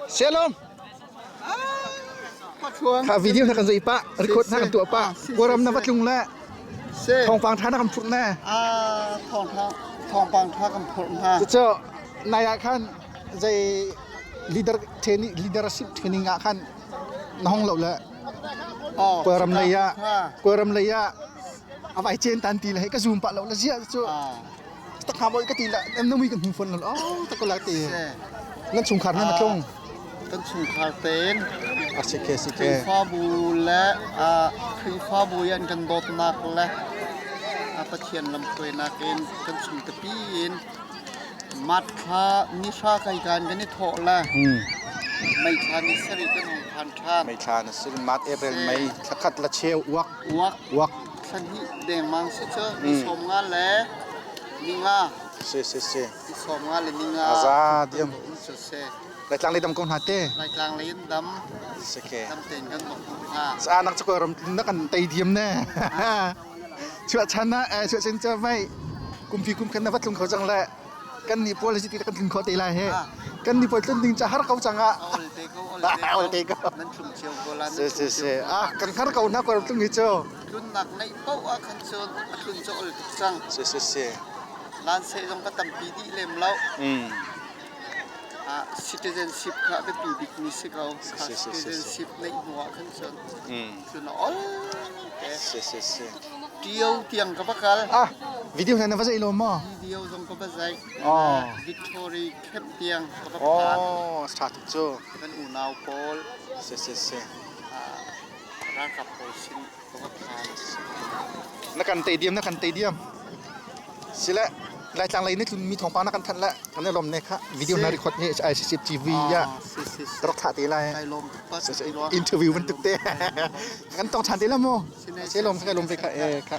Shalom. Kha video na kan zei pa record na kan tuah pa Kawlram na va tlung le thawngpang tha na kan phurh ne. Thawngpang tha kan phurh hna. Cucu nai ah khan zei leader training leadership training ah khan na hong lo le Kawlram lei ah Kawlram lei ah a vai chen tan ti le ka zoom pa lo la zia cu tak ha moi ka ti la na mui kan hmu fon lo oh tak ko la ti nan chungkhar nan tlung kan chungkhar tein a si ke si ke Khrihfabu le Khrihfabu yan kan dawtnak le Pathian lamhruainak in kan chung tapi in mat thla ni hra kai kan kan i thawh le May thla ni sarih kan hung phan ṭhan. May thla na si mat April May thla khat la cheu uak uak uak thla hnih dengmang si cu ni sawm nga le ni nga si si si ni sawm nga le ni nga aza diam cu si Laitlang lei dam ko hna te Laitlang lei in dam si ke dam tein kan bok hna sa nak cu ram na kan tei diam ne chuah chan na chuah chan cha mai kumpi kum khan na va tlung kho cang le kan ni pawl si ti kan tlun kho te lai he kan ni pawl tlun ding cha har ko chang ah ol te ko nan tlung cio ko la si si si ah kan har ko na ko tlung hi chu tlun nak nei po ah khan chun a tlun cho ol tuk cang si si si lan se zong ka tampi di lem lo ah citizenship kha biapi bik mi si ko citizenship neih hnu ah khan cun cun ol te si si si Tio tiang ka va kal. Ah, video na va zei lo maw? Video zong ka va zei. Oh. Victory Camp tiang ka va phan. Oh, tha tuk cu. Kan unau pawl. Si si si. Ralkap pawl sin ka va phan. Na kan tei diam, na kan tei diam. Sile, Laitlang lei nih mi thawngpang na kan thanh le kan i lawm ne kha video na record ni ICC TV ya rak thah te lai interview bantuk te kan tong than te la mu se lom kai lom ve kha e kha.